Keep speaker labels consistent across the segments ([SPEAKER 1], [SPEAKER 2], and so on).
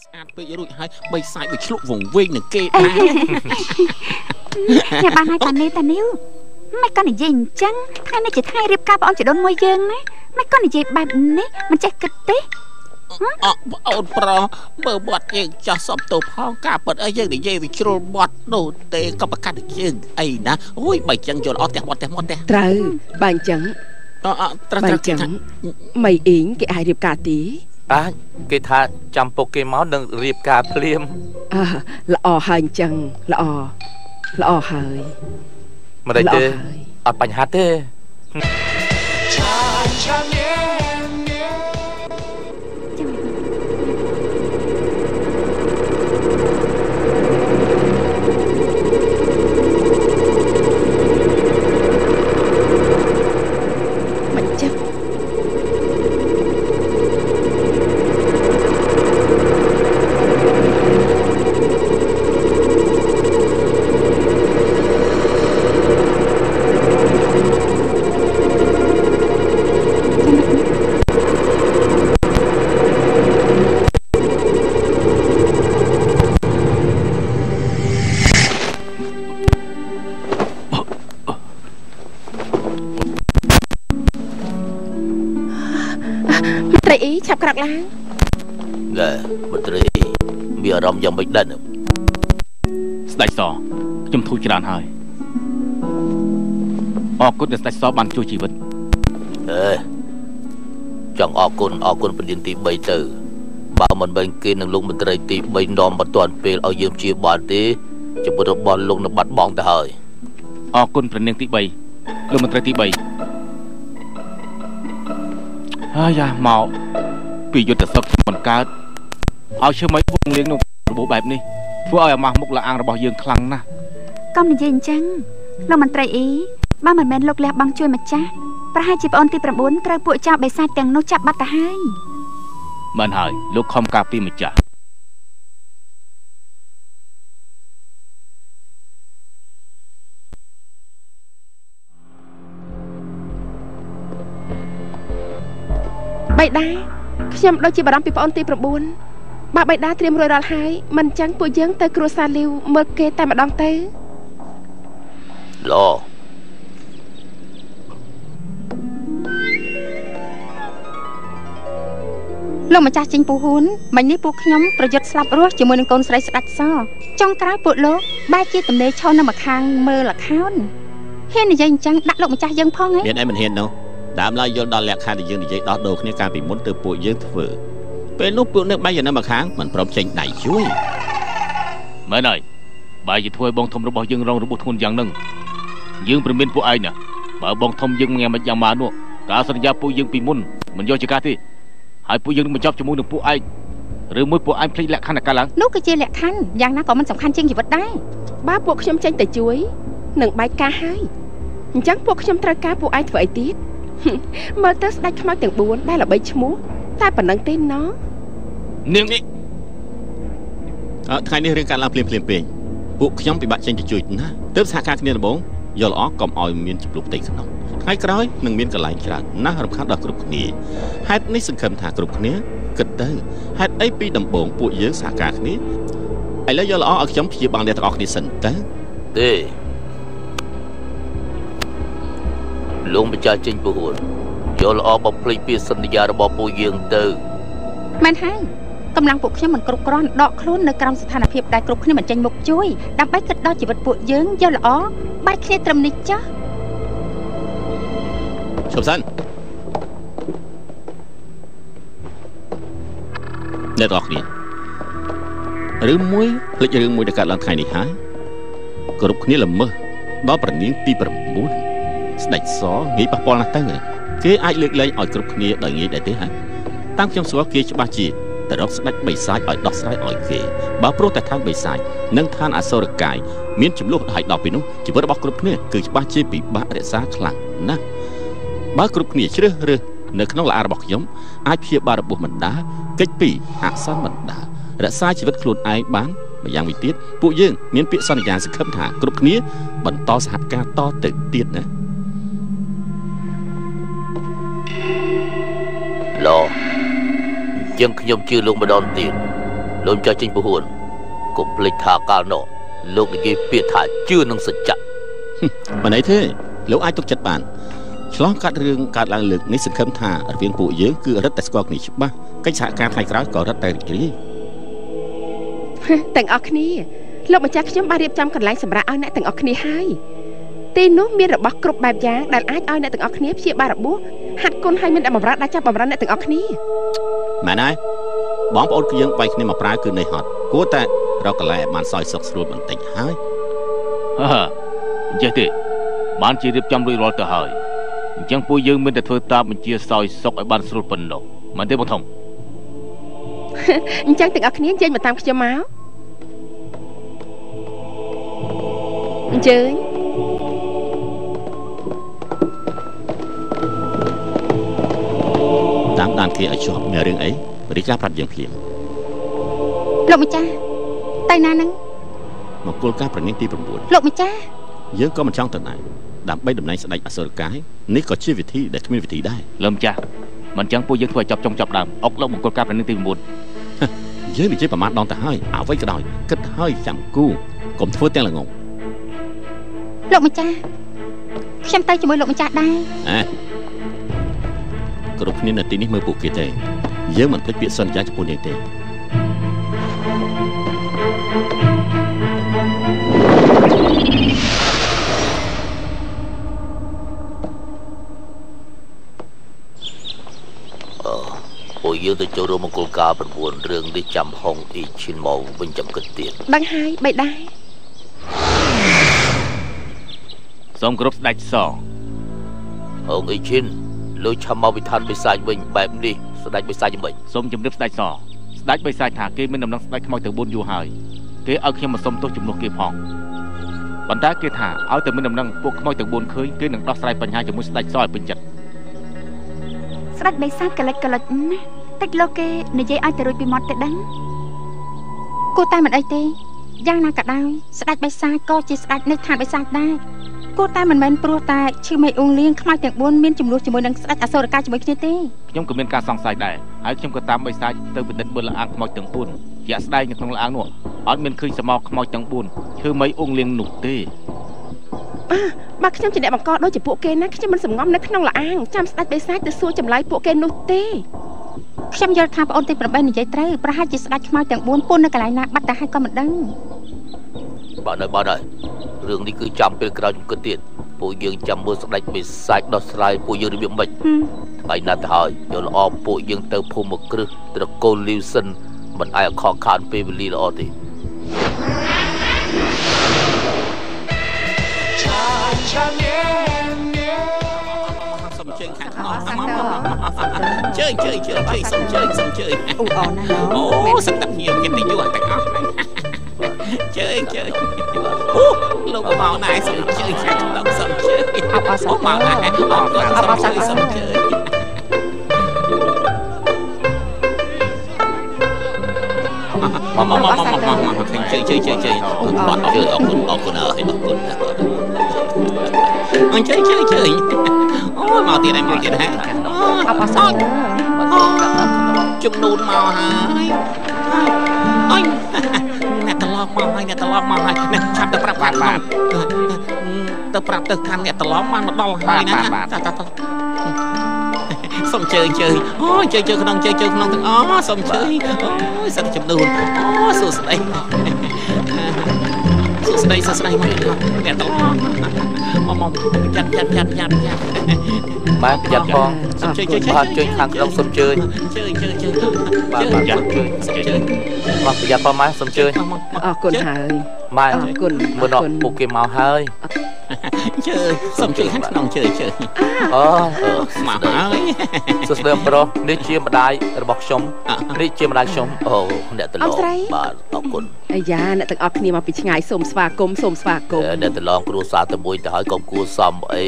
[SPEAKER 1] ស្អាតពេករួចហើយបីសាយបីឆ្លុកវងវែងនឹងគេដែរ
[SPEAKER 2] ញ៉ាបានហើយតានេះតានីវមិនក៏និយាយអញ្ចឹងថ្ងៃនេះជាថ្ងៃរៀបការប្អូនចដូនមួយយើងណាមិនក៏និយាយបែបនេះមិនចេះគិតទេ
[SPEAKER 1] អអូនប្រុសមើលមាត់យើងចោះសំទោសផងការពិតអីយើងនិយាយវាជ្រុលមាត់នោះទេក៏ប្រកាសយើងអីណាអូយបើចឹងយល់អត់ផ្ទះមាត់ផ្ទះមាត់ផ្ទះ
[SPEAKER 3] ត្រូវបើអញ្ចឹង
[SPEAKER 1] អអត្រូវ
[SPEAKER 3] បើអញ្ចឹងមីអ៊ីងគេអាចរៀបការទី
[SPEAKER 4] អាចគេថាចាំពុកគេមកនឹងរៀបការភ្លាម
[SPEAKER 3] អើល្អហើយអញ្ចឹងល្អល្អហើយ
[SPEAKER 4] មិនទេអត់បញ្ហាទេ
[SPEAKER 3] មិនចឹង ត្រីអ៊ីឆាប់ក្រោកឡើង
[SPEAKER 4] ណែមន្ត្រីមានអារម្មណ៍យ៉ាងម៉េចដែរ
[SPEAKER 5] ស្ដេចសខ្ញុំធូរច្រើនហើយអរគុណដែលស្ដេចសបានជួយជីវិត
[SPEAKER 4] អេចង់អរគុណអរគុណពលានទី3ទៅបើមិនមែនគេនឹងលោកមន្ត្រីទី3នាំមិនទាន់ពេលឲ្យយើងព្យាបាលទេជីវិតរបស់លោកនឹងបាត់បង់ទៅហើយ
[SPEAKER 5] អរគុណព្រះនាងទី3លោកមន្ត្រីទី3ហើយយ៉ាមកពីយុទ្ធសឹកមិនកើតឲ្យឈើមិនវងលៀងនោះរបួសបែបនេះធ្វើឲ្យអាម៉ាស់មុខលាអាងរបស់យើងខ្លាំងណាស់
[SPEAKER 2] កុំនិយាយអញ្ចឹងលោកមន្ត្រីអ៊ីបើមិនមែនលោកលះបង់ជួយម្ចាស់ប្រហែលជាប្អូនទី9ត្រូវពួកចៅបិសាចទាំងនោះចាប់បាត់ទៅហើយ
[SPEAKER 5] មែនហើយលោកខំការពីម្ចាស់
[SPEAKER 3] បៃតាខ្ញុំដូចជាបារម្ភពីប្អូនទី9បើបៃតាត្រៀមរួចរាល់ហើយមិនចឹងពួកយើងទៅគ្រួសារលាវមើលគេតែម្ដងទៅ
[SPEAKER 4] ល្អ
[SPEAKER 2] លោកម្ចាស់ចេញពូហ៊ួនមិញនេះពួកខ្ញុំប្រយុទ្ធស្លាប់រស់ជាមួយនឹងកូនស្រីស្ដាច់សចុងក្រោយពួកលោកបែរជាទំនេរឈរនៅម្ខាងមើលល្ខោនហ៊ាននិយាយអញ្ចឹងដាក់លោកម្ចាស់យើងផងហ៎
[SPEAKER 1] មានអីមិនហ៊ាននោះដើមឡើយយល់ដល់លក្ខខណ្ឌដែលយើងនិយាយដោះដូរគ្នាកាលពីមុនទៅពួកយើងធ្វើពេលនោះពួកនេះបែរជានៅម្ខាងមិនព្រមចេញដៃជួយ
[SPEAKER 5] មែនហើយបែរជាធ្វើឲ្យបងធំរបស់យើងរងរបួសធ្ងន់យ៉ាងហ្នឹងយើងព្រមានពួកឯងណាបើបងធំយើងងាមិនយ៉ាងម៉ានោះការសន្យាពួកយើងពីមុនមិនយកជាការទេហើយពួកយើងនឹងបញ្ចប់ជាមួយនឹងពួកឯងឬមួយពួកឯងភ្លេចលក្ខខណ្ឌកាលឡើង
[SPEAKER 2] នោះគឺជាលក្ខខណ្ឌយ៉ាងណាក៏មិនសំខាន់ជាងជីវិតដែរ
[SPEAKER 3] បើពួកខ្ញុំចេញទៅជួយនឹងបែកការហើយអញ្ចឹងពួកខ្ញុំត្រូវការពួកឯងធ្វើអីទៀតមើលទៅស្ដេចខ្មោចទាំង4ដែលល្បីឈ្មោះតែប៉ុណ្្នឹងទេណោះ
[SPEAKER 5] នាងនេះ
[SPEAKER 1] អើថ្ងៃនេះរឿងកើតឡើងភ្លាមភ្លាមពេកពួកខ្ញុំពិបាកចេញទៅជួយណាស់ទើបសហការគ្នាដំបូងយល់ល្អកុំឲ្យមានចំនួនផ្ទៃក្នុងថ្ងៃក្រោយនឹងមានកន្លែងច្រើនណាស់រំខានដល់គ្រប់គ្នាហេតុនេះសង្ឃឹមថាគ្រប់គ្នាគិតទៅហេតុអីពីដំបូងពួកយើងសហការគ្នាឥឡូវយល់ល្អឲ្យខ្ញុំព្យាបាលអ្នកទាំងអស់គ្នាសិនទៅ
[SPEAKER 4] ទេលោកម្ចាស់ចេញពហួនយល់ល្អបំភ្លេចពីសន្យារបស់ពួកយើងទៅ
[SPEAKER 2] មែនហើយកម្លាំងពួកខ្ញុំមិនគ្រប់គ្រាន់ដកខ្លួននៅក្រោមស្ថានភាពដែលគ្រប់គ្នាមិនចេញមុខជួយដើម្បីគិតដល់ជីវិតពួកយើងយល់ល្អបែកគ្នាត្រឹមនេះចាស់
[SPEAKER 1] ឈប់សិនអ្នកទាំងអស់គ្នារឿងមួយភ្លេចរឿងមួយដែលកើតឡើងថ្ងៃនេះហើយគ្រប់គ្នាល្មើសដល់ប្រនាងទី9ស្ដេចសងាយប៉ះពាល់ណាស់ទៅគេអាចលើកលែងឲ្យគ្រប់គ្នាដោយងាយដែរទេហ៎តាមខ្ញុំស្គាល់គេច្បាស់ជាទៅរកស្ដេចបិសាចឲ្យដោះស្រាយឲ្យគេបើព្រោះតែឋានបិសាចនិងឋានអសុរកាយមានចំនួនហើយដល់ពេលនោះជីវិតរបស់គ្រប់គ្នាគឺច្បាស់ជាពិបាករក្សាខ្លាំងណាស់បើគ្រប់គ្នាជ្រើសរើសនៅក្នុងលារបស់ខ្ញុំអាចព្យាបាលរបួសមិនដាកិច្ចពីអសន្នមិនដារក្សាជីវិតខ្លួនឯងបានម្យ៉ាងវិញទៀតពួកយើងមានពាក្យសន្យាសង្ឃឹមថាគ្រប់គ្នាបន្តសហការតទៅទៀតណា
[SPEAKER 4] ល្អជាងខ្ញុំជឿលោកម្ដងទៀត លោកចាស់ចេញពហួន កុំភ្លេចថាកាលនោះលោកនិយាយពាក្យថាជឿនឹងសច្ចៈ
[SPEAKER 1] មិនអីទេ លោកអាចទុកចិត្តបាន ឆ្លងកាត់រឿងកើតឡើងលើកនេះ សង្ឃឹមថារវាងពួកយើងគឺរឹតតែស្គាល់គ្នាច្បាស់ កិច្ចសហការថ្ងៃក្រោយក៏រឹតតែរីករាយ
[SPEAKER 3] ទាំងអស់គ្នា លោកម្ចាស់ខ្ញុំបានរៀបចំកន្លែងសម្រាប់ឲ្យអ្នកទាំងអស់គ្នាហើយ ទីនោះមានរបស់គ្រប់បែបយ៉ាង ដែលអាចឲ្យអ្នកទាំងអស់គ្នាព្យាបាលរបួស ហាត់គុណ ឲ្យមានអ្នកបម្រើដែលចាប់បម្រើអ្នកទាំងអស់គ្នា
[SPEAKER 1] មែនហើយ បងប្អូនគឺយើងបាយគ្នាមកប្រើគឺនៅហត់ គួរតែរកកន្លែងឲ្យបានសោយសុខស្រួលបន្តិចហើយ
[SPEAKER 5] អញ្ចេះទេ បានជារៀបចំរួចរាល់ទៅហើយ អញ្ចឹងពួកយើងមានតែធ្វើតាមបញ្ជាសោយសុខឲ្យបានស្រួលប៉ុណ្ណោះ មែនទេបងធំ?
[SPEAKER 3] អញ្ចឹងទាំងអស់គ្នាអញ្ជើញមកតាមខ្ញុំមក អញ្ជើញ
[SPEAKER 1] តាមដានគេឲ្យជាប់ មានរឿងអីរីកាប្រាប់យើងភ្លាម
[SPEAKER 2] លោកម្ចាស់ទៅណានឹង?
[SPEAKER 1] មកគោលការណ៍ប្រណិតទី9
[SPEAKER 2] លោកម្ចាស់
[SPEAKER 1] យើងក៏មិនចង់ទៅដែរ ដើម្បីតំណែងស្ដេចអសុរកាយនេះ ក៏ជាវិធីដែលគ្មានវិធីដែរ
[SPEAKER 5] លោកម្ចាស់ មិនចឹងពួកយើងធ្វើឲ្យចប់ចុងចប់ដើម អុកលោកមង្គលការប្រណិតទី9
[SPEAKER 1] យើងនិយាយប្រមាណដងទៅហើយ អ្វីក៏ដោយគិតហើយចាំគូ កុំធ្វើទាំងល្ងង
[SPEAKER 2] លោកម្ចាស់ ខ្ញុំទៅជាមួយលោកម្ចាស់ដែរ
[SPEAKER 1] អេគ្រប់គ្នានៅទីនេះមើលពួកគេទេ យើងមិនភ្លេចពាក្យសន្យាចំពោះនាងទេ
[SPEAKER 4] ពួកយើងទៅចូលរួមមង្គលការ9 រឿងនេះចាំហុងអ៊ីឈិនមកវិញចាំគិតទៀត
[SPEAKER 3] ដឹងហើយបីដែរ
[SPEAKER 5] សូមគោរពស្ដេចស
[SPEAKER 4] ហុងអ៊ីឈិន លោកឆាំមកវិធានបិសាចវិញបែបនេះ ស្ដេចបិសាចយ៉ាងម៉េច?
[SPEAKER 5] សូមជម្រាបស្ដេចស ស្ដេចបិសាចថាគេមានដំណឹងស្ដេចខ្មោចទៅ4យូរហើយ គេឲ្យខ្ញុំមកសុំទោសជំនួសគេផង ប៉ុន្តែគេថាឲ្យតែមានដំណឹងពួកខ្មោចទាំង4ឃើញ គេនឹងដោះស្រាយបញ្ហាជាមួយស្ដេចសឲ្យពេញចិត្ត
[SPEAKER 6] ស្ដេចបិសាចកលិចកលិចណាស់ តិចលោកគេនិយាយឲ្យទៅរួចពីមាត់ទៅដឹង
[SPEAKER 2] គួរតែមិនអីទេ យ៉ាងណាក៏ដោយស្ដេចបិសាចក៏ជាស្ដេចនៃឋានបិសាចដែរ គួរតែមិនមែនព្រោះតែឈឺមេអ៊ុងលៀងខ្មៅទាំង4មានចំនួនជាមួយនឹងស្ដេចអសុរកាជាមួយគ្នាទេ
[SPEAKER 5] ខ្ញុំក៏មានការសង្ស័យដែរ ហើយខ្ញុំក៏តាមបិសាចទៅពិនិត្យមើលលាងខ្មោចទាំង4 ជាក់ស្ដែងនៅក្នុងលាងនោះអត់មានឃើញសមោខ្មោចទាំង4ឈឺមេអ៊ុងលៀងនោះទេ
[SPEAKER 3] បើខ្ញុំជាអ្នកបង្កដូចជាពួកគេណា ខ្ញុំមិនសំងំនៅក្នុងលាងចាំស្ដេចបិសាចទៅសួរចម្លើយពួកគេនោះទេ
[SPEAKER 2] ខ្ញុំយល់ថាប្អូនទី8និយាយត្រូវ ប្រហែលជាស្ដេចខ្មៅទាំង4ពួននៅកន្លែងណាបាត់ទៅហើយក៏មិនដឹង
[SPEAKER 4] បាទហើយ បាទហើយ រឿងនេះគឺចាំពេលក្រោយខ្ញុំគិតទៀត ពួកយើងចាំមើលស្ដេចបិសាចដោះស្រាយពួកយើងរបៀបម៉េច ថ្ងៃណាទៅហើយយកល្អ ពួកយើងទៅភូមិគ្រឹះត្រកូលលីវសិន មិនអាចខកខានពេលវេលាល្អទេ
[SPEAKER 1] សូមជើញខាងក្នុង ជើញជើញជើញជើញ សូមជើញ សូមជើញ
[SPEAKER 7] អូអណាស់
[SPEAKER 1] អូសឹងតែភ្ញៀវគេតិចយូរទាំងអស់ហ្នឹង ជើញជើញ អូលោកក៏មកដែរ សូមជើញខាងក្នុង សូមជើញ
[SPEAKER 7] អបអរសាទរ
[SPEAKER 1] មកដែរ អរគុណ សូមជើញ សូមជើញ មកមកមកមកមក ជើញជើញជើញជើញ បាទ អរគុណ អរគុណ អរគុណ អរគុណ អញ្ជើញជើញជើញ អូយមកទៀតហើយ មកទៀតហើយ
[SPEAKER 7] អបអរសាទរ
[SPEAKER 1] ចំនួនមកហើយ អញអ្នកត្រឡប់មកហើយ អ្នកត្រឡប់មកហើយ អ្នកឆាប់ទៅប្រាប់ បាទបាទ ទៅប្រាប់ទៅខាងអ្នកត្រឡប់បានមកដល់ហើយណា តាតាតា សូមជើញជើញ អូជើញជើញក្នុង ជើញជើញក្នុងទាំងអស់ សូមជើញ អូយសិតចំនួន អូសួស្តី សួស្តី សួស្តី មកអ្នកត្រឡប់មកមក ចាត់ចាត់ចាត់ចាត់ចាត់
[SPEAKER 4] បាទ ប្រយ័ត្នផង
[SPEAKER 1] សូមជើញជើញ
[SPEAKER 4] បាទ ជើញខាងក្នុង សូមជើញ
[SPEAKER 1] ជើញជើញជើញ
[SPEAKER 4] បាទបាទ សូមជើញ
[SPEAKER 1] សូមជើញ
[SPEAKER 4] បាទ ប្រយ័ត្នផងម៉ែ សូមជើញ
[SPEAKER 7] អរគុណហើយ
[SPEAKER 4] ម៉ែ
[SPEAKER 7] អរគុណ
[SPEAKER 4] មើលនោះពួកគេមកហើយ
[SPEAKER 1] ជើញ សូមជើញខាងក្នុង ជើញជើញ
[SPEAKER 4] អូ
[SPEAKER 1] មកហើយ
[SPEAKER 4] សួស្តីអំប្រុស នេះជាម្ដាយរបស់ខ្ញុំ នេះជាម្ដាយខ្ញុំ អូអ្នកតឡង បាទ អរគុណ
[SPEAKER 3] អាយ៉ាអ្នកទាំងអស់គ្នាមកពីឆ្ងាយ សូមស្វាគមន៍ សូមស្វាគមន៍
[SPEAKER 4] អ្នកតឡងគ្រួសារតែមួយទៅហើយ កុំគួសមអី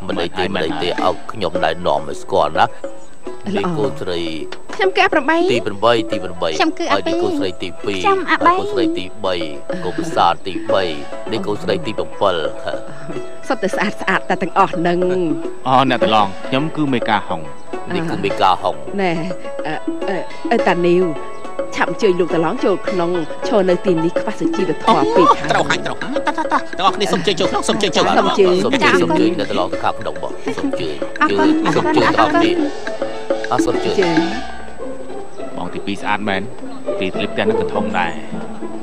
[SPEAKER 4] មិនអីទេ មិនអីទេ ឲ្យខ្ញុំណែនាំឲ្យស្គាល់ណា នេះកូនស្រី
[SPEAKER 3] ខ្ញុំគឺ8
[SPEAKER 4] ទី8 ទី8
[SPEAKER 2] ខ្ញុំគឺអា
[SPEAKER 4] នេះកូនស្រីទី2
[SPEAKER 6] ខ្ញុំអា
[SPEAKER 4] កូនស្រីទី3 កូនពិសាទី3 នេះកូនស្រីទី7
[SPEAKER 3] សុទ្ធតែស្អាតស្អាតតែទាំងអស់នឹង
[SPEAKER 5] អូអ្នកតឡង ខ្ញុំគឺមេកាហុង
[SPEAKER 4] នេះគឺមេកាហុង
[SPEAKER 3] ណែ អឺតានីវ ឆាប់អញ្ជើញលោកតឡងចូលក្នុងឈរនៅទីនេះខ្វះសុជីវធម៌ពេកហើយ
[SPEAKER 1] ត្រូវហើយត្រូវតតតទាំងអស់គ្នាសូមជើញចូលក្នុងសូមជើញចូល
[SPEAKER 3] សូមជើញ
[SPEAKER 4] សូមជើញសូមជើញអ្នកតឡងទៅខាងក្នុងបងសូមជើញសូមជើញទាំងអស់គ្នាអរសូមជើញ
[SPEAKER 5] បងទី2ស្អាតមែនទីធ្លីបផ្ទះនឹងកធំដែរ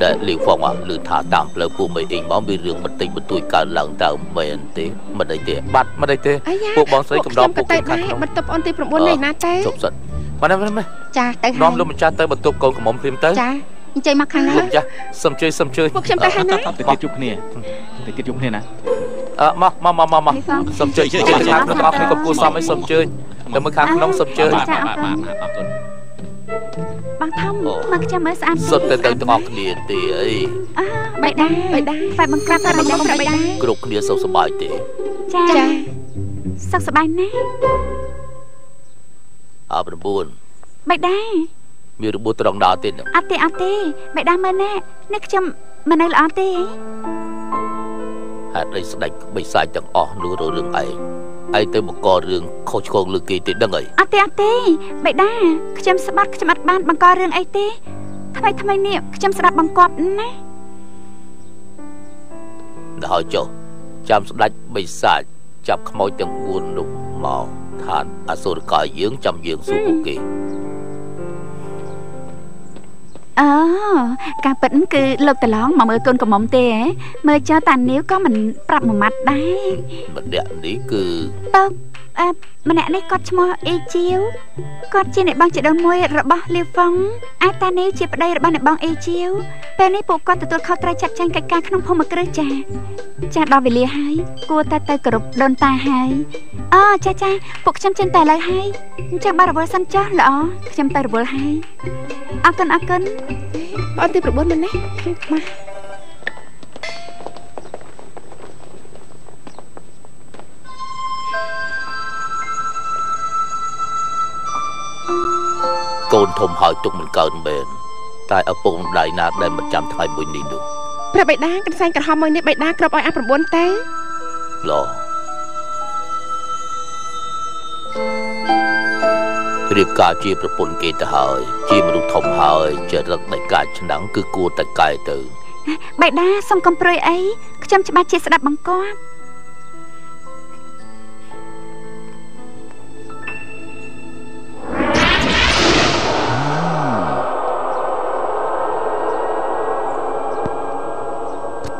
[SPEAKER 4] ដែលលីហ្វងអស់ឮថាតាមផ្លូវពួកមេអ៊ីងមកមានរឿងបន្តិចបន្តួចកើតឡើងតើមែនទេមិនអីទេបាត់មិនអីទេពួកបងស្រីកំដរពួកគេខាងក្នុង
[SPEAKER 3] បន្ទប់អូនទី9នេះណាទេ
[SPEAKER 4] ជប់សិនមកនេះ
[SPEAKER 2] ចាទៅហើយ
[SPEAKER 4] នាំលោកម្ចាស់ទៅបន្ទប់កូនកំមុំភ្លាមទៅ
[SPEAKER 2] ចាអញ្ជើញមកខាងណា
[SPEAKER 4] លោកម្ចាស់សូមជើញសូមជើញ
[SPEAKER 3] ពួកខ្ញុំទៅហើយណា
[SPEAKER 5] ទៅទៀតជួបគ្នាទៅទៀតជួបគ្នាណា
[SPEAKER 4] អឺមកមកមកមកសូមជើញទៅខាងក្នុងអស់គ្នាកំពូលសមអីសូមជើញទៅមើលខាងក្នុងសូមជើញ
[SPEAKER 5] បាទបាទអរគុណ
[SPEAKER 6] បងធំមកខ្ញុំមើលស្អាត
[SPEAKER 4] សុទ្ធតែទៅទាំងអស់គ្នាទេអី
[SPEAKER 6] អើបៃតាបៃតាផ្លែបង្ក្រាបផ្លែបង្ក្រាបបៃតា
[SPEAKER 4] គ្រប់គ្នាសុខសប្បាយទេ
[SPEAKER 6] ចាសុខសប្បាយណាស់
[SPEAKER 4] អើ9
[SPEAKER 6] បៃតា
[SPEAKER 4] មានរបួសត្រង់ដល់ទេ
[SPEAKER 6] អត់ទេអត់ទេបៃតាមើលណានេះខ្ញុំមិននៅល្អទេ
[SPEAKER 4] ហេតុអីស្ដេចបិសាចទាំងអស់នោះររឿងឯងឯងទៅបង្ករឿងខុសឆ្គងលើគេទេដឹងអី
[SPEAKER 6] អត់ទេអត់ទេបៃតាខ្ញុំស្បាត់ខ្ញុំអត់បានបង្ករឿងអីទេថ្មីថ្មីនេះខ្ញុំស្ដាប់បង្គាប់ណា
[SPEAKER 4] ដល់ហើយចុះចាំស្ដេចបិសាចចាប់ខ្មោចទាំង4នោះមកឋានអសុរកាយយើងចាំយើងសួរពួកគេ
[SPEAKER 6] អឺការពិតគឺលោកតឡងមកមើលកូនកំមុំទេហ៎មើលចោលតានីវក៏មិនប្រាប់មួយម៉ាត់ដែរ
[SPEAKER 4] ម្នាក់នេះគឺ
[SPEAKER 6] តើម្នាក់នេះគាត់ឈ្មោះអេជាវគាត់ជាអ្នកបងជីដូនមួយរបស់លីហ្វុងឯតានីវជាប្តីរបស់អ្នកបងអេជាវពេលនេះពួកគាត់ទទួលខុសត្រូវចាត់ចែងកិច្ចការក្នុងភូមិគ្រឹះចាចាដល់វេលាហើយគួរតែទៅគោរពដូនតាហើយអូចាចាពួកខ្ញុំចេញតែឥឡូវហើយអញ្ចឹងបើរវល់សិនចុះល្អខ្ញុំទៅរវល់ហើយអរគុណអរគុណ
[SPEAKER 3] បងទី9មែនទេមក
[SPEAKER 4] កូនធំហើយទុកមិនកើតមែនតែឪពុកម្ដាយណាដែលមិនចាំថ្ងៃមួយនេះនោះ
[SPEAKER 3] ព្រះបិតាកន្សែងក្រហមមួយនេះបិតាគ្របឲ្យអា9ទេ
[SPEAKER 4] ល្អរៀបការជាប្រពន្ធគេទៅហើយជាមនុស្សធំហើយចរិតនៃការឆ្នាំងគឺគួរតែកែទៅ
[SPEAKER 6] បិតាសុំកុំព្រួយអីខ្ញុំច្បាស់ជាស្ដាប់បង្គាប់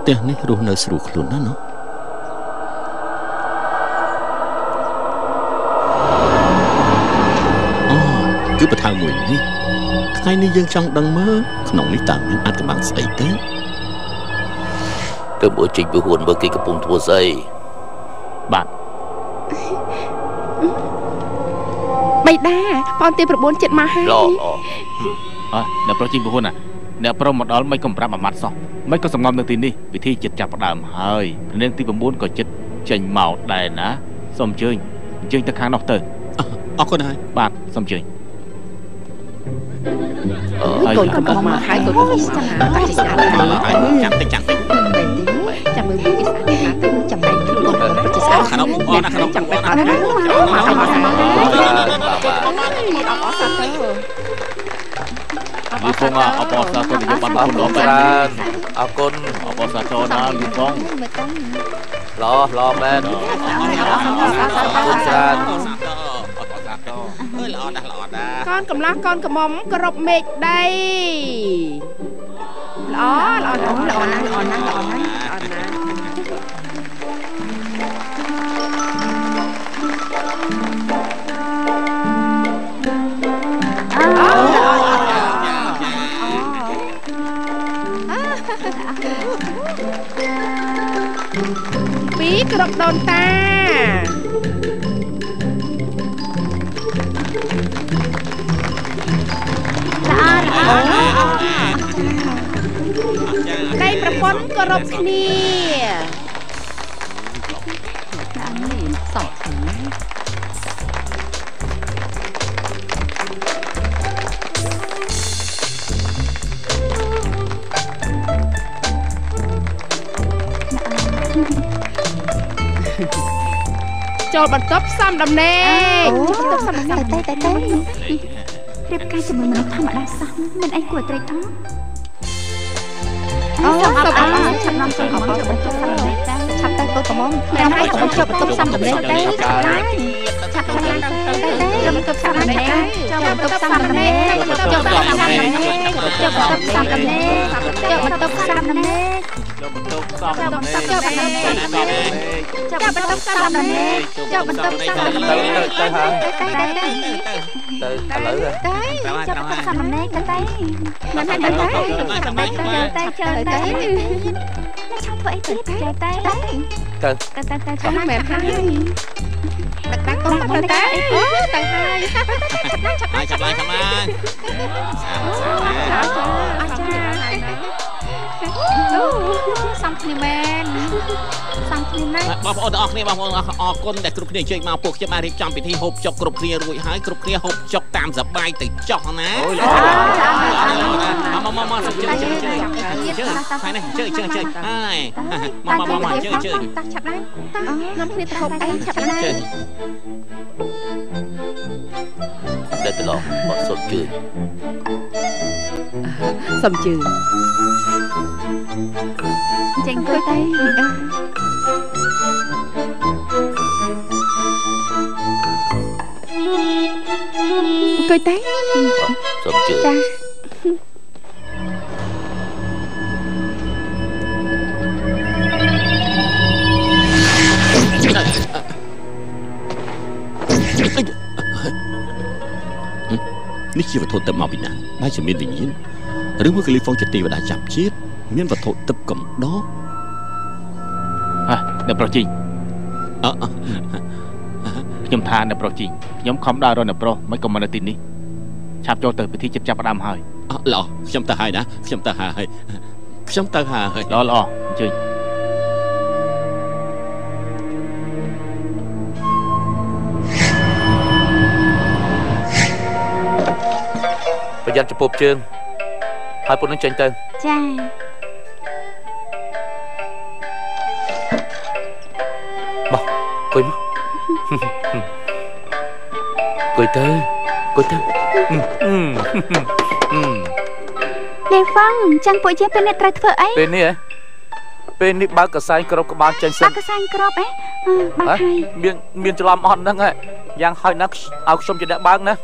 [SPEAKER 1] ផ្ទះនេះរស់នៅស្រួលខ្លួនណាស់ណោះអូគឺបថៅមួយនេះថ្ងៃនេះយើងចង់ដឹងមើលក្នុងនេះតើមានអាចកំបាំងស្អីទេ
[SPEAKER 4] ទៅមើលចេញពីហួនមើលគេកំពុងធ្វើស្អី
[SPEAKER 5] បាទ
[SPEAKER 3] បៃតាបងទី9ចិត្តមកហើយ
[SPEAKER 4] ល្អល្អ
[SPEAKER 5] អើអ្នកប្រុសចេញពីហួនណាអ្នកប្រុសមកដល់មិនកុំប្រាប់អាម៉ាត់សោះមិនក៏សំងំនៅទីនេះវិធីចិត្តចាប់ផ្ដើមហើយនាងទី9ក៏ចិត្តចេញមកដែរណាសូមអញ្ជើញអញ្ជើញទៅខាងនោះទៅ
[SPEAKER 1] អរគុណហើយបាទ
[SPEAKER 5] សូមអញ្ជើញ
[SPEAKER 3] កូនកំពុងមកហើយកូនកំពុងមកហើយស្អាត
[SPEAKER 1] ហើយចាំតិចចាំតិច
[SPEAKER 3] ចាំមើលមួយគេស្អាតណាស់ទៅចាំតែខ្លួនកូនពិតជាស្អាត
[SPEAKER 1] ខាងនោះអូនខាងនោះ
[SPEAKER 3] ចាំតែអត់ណាមកមកមកអបអរសាទរ
[SPEAKER 5] លីហ្វងអបអរសាទរយកបានគុណដល់
[SPEAKER 4] ច្រើនអរគុណ
[SPEAKER 5] អបអរសាទរណាលីហ្វង
[SPEAKER 4] ល្អល្អមែនអរគុណច្រើន
[SPEAKER 1] អើយល្អណាស់ល្អណាស់
[SPEAKER 3] កូនកំឡោះកូនកំមុំគ្រប់មេឃដីល្អល្អល្អណាស់ល្អណាស់ល្អណាស់ល្អណាស់ពីគ្រប់ដូនតា ដីប្រពន្ធគោរពគ្នា
[SPEAKER 2] សោះ
[SPEAKER 3] ចូលបន្ទប់សំដំណេកចូលបន្ទប់សំដំណេក
[SPEAKER 2] ទៅទៅទៅ
[SPEAKER 6] រៀបការជាមួយមនុស្សធម្មតាសោះមិនអីគួរត្រេកអរអូសូមអបអរឆាប់នាំចូលកំមុំចូលបន្ទប់សាំដំណេកទៅ
[SPEAKER 2] ឆាប់ទៅកូនកំមុំខ្ញុំឲ្យកំមុំចូលបន្ទប់សាំដំណេកទៅឆាប់ឡើងឆាប់ឡើងទៅទៅចូលបន្ទប់សាំដំណេកចូលបន្ទប់សាំដំណេកចូលបន្ទប់សាំដំណេកចូលបន្ទប់សាំដំណេកចូលបន្ទប់សាំដំណេក
[SPEAKER 5] ចូលបន្ទប់សាំដំណេក
[SPEAKER 2] ចូលបន្ទប់សាំដំណេកចូលបន្ទប់សាំដំណេក
[SPEAKER 4] ទៅហើយ
[SPEAKER 2] ទៅទៅ
[SPEAKER 4] ទៅឥឡូវ
[SPEAKER 2] ទៅ
[SPEAKER 6] ចូលបន្ទប់សាំដំណេកទៅទៅ
[SPEAKER 2] មិនទៅទៅ
[SPEAKER 6] ទៅចូលទៅទៅឆាប់ធ្វើអីទៀតចូលទៅ
[SPEAKER 4] ទៅ
[SPEAKER 6] ទៅទៅទៅ
[SPEAKER 3] មែនហើយ
[SPEAKER 2] ដាក់កូន
[SPEAKER 3] ទៅទៅទៅហើយ
[SPEAKER 1] ឆាប់ឡើងឆាប់ឡើងឆាប់ឡើង
[SPEAKER 2] អាចារ្យអូសំគ្នាមែនសំគ្នាណាស់
[SPEAKER 1] បងប្អូនទាំងអស់គ្នាបងប្អូនអរគុណដែលគ្រប់គ្នាអញ្ជើញមកពួកខ្ញុំបានរៀបចំពិធីហូបចុកគ្រប់គ្នារួចហើយគ្រប់គ្នាហូបចុកតាមសប្បាយទៅចុះណាមកមកមកជើជើជើជើហើយនេះជើជើជើហើយមកមកមកជើជើ
[SPEAKER 2] តោះឆាប់ឡើងតោះ
[SPEAKER 3] នាំគ្នាទៅហូបអីឆាប់ឡើង
[SPEAKER 4] ដែលទៅឡងមកសូមជើ
[SPEAKER 7] សូមជើ
[SPEAKER 6] ចេញអង្គុយទៅ
[SPEAKER 3] អង្គុយទៅ
[SPEAKER 4] សូមជើ
[SPEAKER 2] ចា
[SPEAKER 1] នេះជាវត្ថុទឹកមកពីណាបែរជាមានវិញ្ញាណឬមួយកលីហ្វុងជាទេវតាចាប់ជាតិមានវត្ថុទឹកកំដរ
[SPEAKER 5] ហ่ะអ្នកប្រុសជីងខ្ញុំថាអ្នកប្រុសជីងខ្ញុំខំដើររកអ្នកប្រុសមិនក៏មកនៅទីនេះឆាប់ចូលទៅពិធីជិតចាប់ផ្ដើមហើយ
[SPEAKER 1] ល្អខ្ញុំទៅហើយណាខ្ញុំទៅហើយខ្ញុំទៅហើយ
[SPEAKER 5] ល្អល្អអញ្ជើញ
[SPEAKER 4] ប្រយ័ត្នចំពោះជើងហើយពួកនឹងចេញទៅ
[SPEAKER 6] ចា
[SPEAKER 4] មកអង្គុយមកអង្គុយទៅអង្គុយទៅ
[SPEAKER 6] លេហ្វងចឹងពួកយើងពេលនេះត្រូវធ្វើអី
[SPEAKER 4] ពេលនេះហ៎ពេលនេះបើកកសែងក្របក្បាលចេញសិន
[SPEAKER 6] បើកកសែងក្របអីបើកហើយ
[SPEAKER 4] មានច្រឡំអត់ហ្នឹងហ៎យ៉ាងហើយណាឲ្យខ្ញុំជាអ្នកបើកណា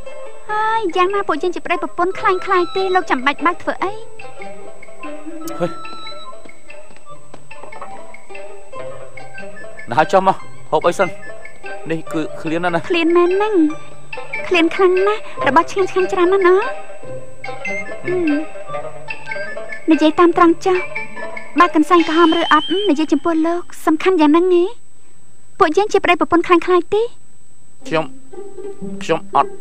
[SPEAKER 6] ហើយយ៉ាងណាពួកយើងជាប្តីប្រពន្ធខ្លាញ់ខ្លាយទេលោកចាំបាច់បើកធ្វើអី
[SPEAKER 4] ហេណាហើយចុះមកហូបអីសិននេះគឺឃ្លានណាស់ណា
[SPEAKER 6] ឃ្លានមែនហ្នឹងឃ្លានខ្លាំងណាស់របស់ឆ្ងាញ់ឆ្ងាញ់ច្រើនណាស់ណានិយាយតាមត្រង់ចុះបើកន្សែងក្រហមឬអត់និយាយចំពោះលោកសំខាន់យ៉ាងហ្នឹងឯងពួកយើងជាប្តីប្រពន្ធខ្លាញ់ខ្លាយទេ
[SPEAKER 4] ខ្ញុំអត់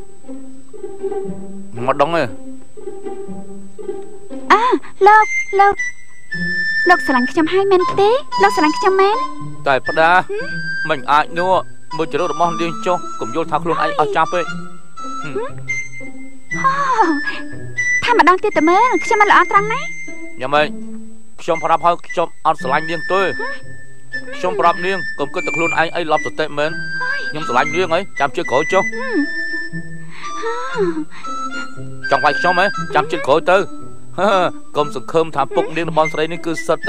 [SPEAKER 4] មកដងទេ
[SPEAKER 6] អើលោកលោកលោកស្រឡាញ់ខ្ញុំហើយមែនទេលោកស្រឡាញ់ខ្ញុំមែន
[SPEAKER 4] តែផ្ដាមិនអាចនោះមើលចរិតរបស់នាងចុះកុំយល់ថាខ្លួនឯងអស់ចាប់ពេក
[SPEAKER 6] ថាម្ដងទៀតតើមើលខ្ញុំមិនល្អត្រង់ណា
[SPEAKER 4] យ៉ាងម៉េចខ្ញុំប្រាប់ហើយខ្ញុំអត់ស្រឡាញ់នាងទេខ្ញុំប្រាប់នាងកុំគិតតែខ្លួនឯងអីឡប់សតិមែនខ្ញុំស្រឡាញ់នាងហីចាំជឿក្រោយចុះចង់វាយខ្ញុំហ៎ចាំជិតក្រោយទៅកុំសង្ឃឹមថាពុកនាងតំបន់ស្រីនេះគឺសិតតែ